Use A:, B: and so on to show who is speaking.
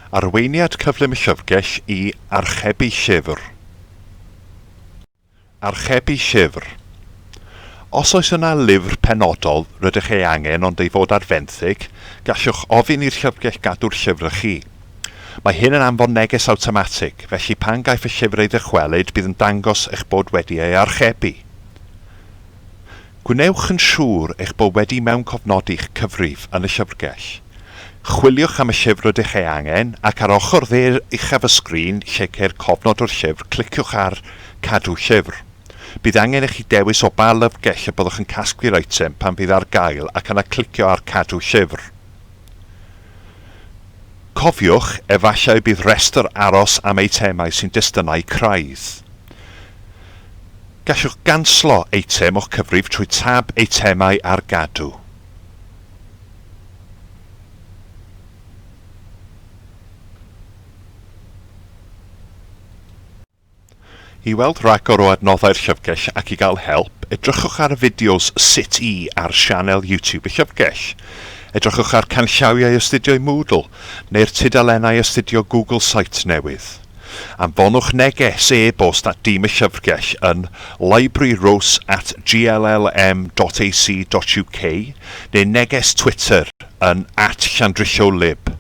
A: Arweiniad cyflym y llyfrgell i archebu llyfr. Archebu llyfr. Os oes yna lyfr penodol rydych ei angen ond ei fod ar fenthyg, gallwch ofyn i'r llyfrgell gadw'r llyfr i chi. Mae hyn yn anfon neges awtomatig, felly pan gaiff y llyfr ei ddychwelyd bydd yn dangos eich bod wedi ei archebu. Gwnewch yn siŵr eich bod wedi mewngofnodi'ch cyfrif yn y llyfrgell. Chwiliwch am y llyfr rydych ei angen, ac ar ochr dde uchaf y sgrin lle ceir cofnod o'r llyfr, cliciwch ar Cadw llyfr. Bydd angen i chi dewis o ba lyfrgell y byddwch yn casglu'r eitem pan fydd ar gael ac yna clicio ar Cadw llyfr. Cofiwch, efallai y bydd rhestr aros am eitemau sy'n destunau craidd. Gallwch ganslo eitem o'ch cyfrif trwy tab Eitemau ar Gadw. I weld rhagor o adnoddau'r llyfrgell ac i gael help, edrychwch ar y fideos Sut i ar sianel YouTube y llyfrgell. Edrychwch ar canllawiau astudio Moodle neu'r tudalennau astudio Google Sites newydd. Anfonwch neges e-bost at dîm y llyfrgell yn libraryrose at gllm dot ac dot uk neu neges Twitter yn at llandrillo lib.